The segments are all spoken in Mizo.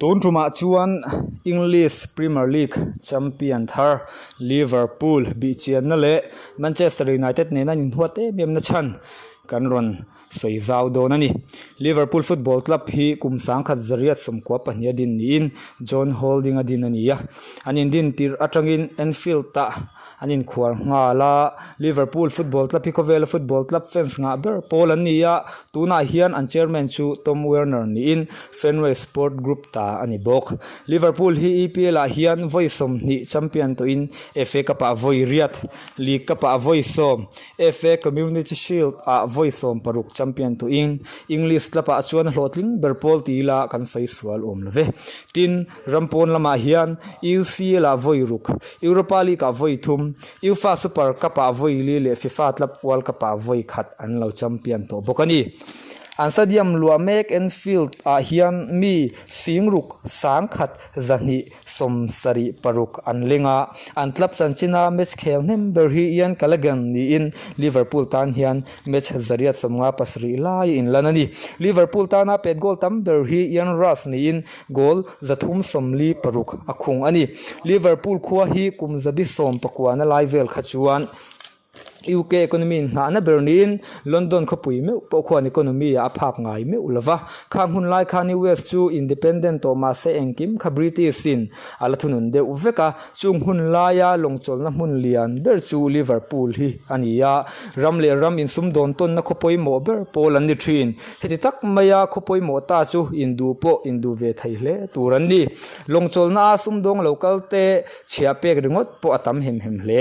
Tun tumah chuan English Premier League champion thar Liverpool bihchianna leh Manchester United nena an inhuat em em na chhan kan rawn sawi zau dawn a ni. Liverpool Football Club hi kum 1892 a din niin John Houlding a din a ni a. An indin tirh atangin Anfield-ah An inkhuar nghal a, Liverpool Football Club hi khawvela football club fans ngah ber pawl an ni a, tunah hian an chairman chu Tom Werner niin Fenway Sport Group ta a ni bawk. Liverpool hi EPL ah hian vawi 20 champion tawhin FA Cup ah vawi riat, League Cup ah vawi sawm, FA Community Shield ah vawi 16 champion tawhin English club ah chuan a hlawhtling ber pawl ti ila kan sawi sual awm lo ve. Tin, Ram pawn lamah hian UCL ah vawi ruk, Europa League ah vawi thum, UEFA Super Cup ah vawi li leh FIFA Club World Cup ah vawi khat an lo champion tawh bawk a ni. An stadium luah mek Anfield ah hian mi singruk 1000 276 an leng a, an club chanchina match khel hnem ber hi Ian Callaghan niin Liverpool tan hian Match 857 lai a inlan a ni. Liverpool tana pet goal tam ber hi Ian Rush niin goal 346 a khung a ni. Liverpool khua hi kum 79 lai vel kha chuan UK economy in nghahna ber niin London khawpui meuh pawh khuan economy ah a phak ngai meuh lova. Khang hun lai khan US chu independent tawh mahse engkim kha British in a la thunun deuh vek a. Chung hun laia lawngchawlhna hmun lian ber chu Liverpool hi a ni a, ram leh ram insumdawn tawnna khaw pawimawh ber pawl an ni thin. Heti tak maia khaw pawimawh ta chu induh pawh induh ve thei hle tur an ni. Lawngchawlhna a sumdawng lo kal te chhiah pek ringawt pawh a tam hem hem hle.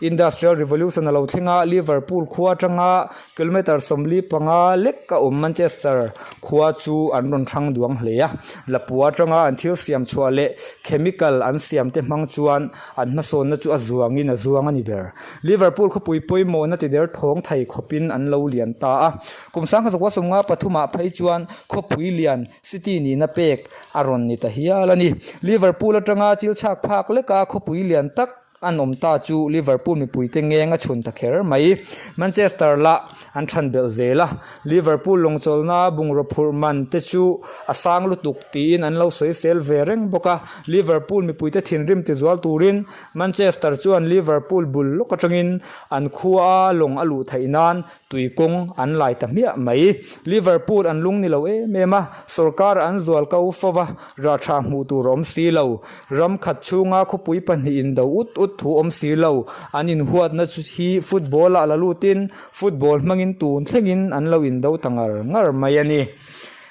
Industrial Revolution a lo thleng a, Liverpool khua atanga Kilometre 45 lek a awm Manchester khua chu an rawn hrang duang hle a, Lapua atanga an thil siam chhuah leh chemical an siam te hmang chuan an hmasawnna chu a zuangin a zuang a ni ber. Liverpool khawpui pawimawhna ti der thawng thei khawpin an lo lian ta a, kum 1953 ah phei chuan khawpui lian city nihna pek a rawn ni ta hial a ni. Liverpool atanga chil chhak phak leka khawpui lian tak An awm ta chu Liverpool mipuite ngeng a chhun ta kher mai. Manchester lah an than belh zel a, Liverpool lawngchawlhna bungraw phurh man te chu a sang lutuk tiin an lo sawisel ve reng bawk a. Liverpool mipuite thinrim tizual turin Manchester chuan Liverpool bul lawk atangin an khua a lawng a luh theih nan Tui kawng an lai ta hmiah mai. Liverpool an lung ni lo em em a, sorkar an zual ko fo va, rah tha hmuh tur a awm si lo. Ram khat chhunga khawpui pahnih in do ut ut thu awm si lo. An inhuatna hi football ah la lutin football hmangin tun thlengin an lo indo ta ngar ngar mai a ni.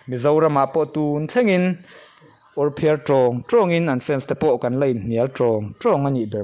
Mizoramah pawh tun thlengin awrphiar tawng tawngin an fans te pawh kan la inhnial tawng tawng a nih ber.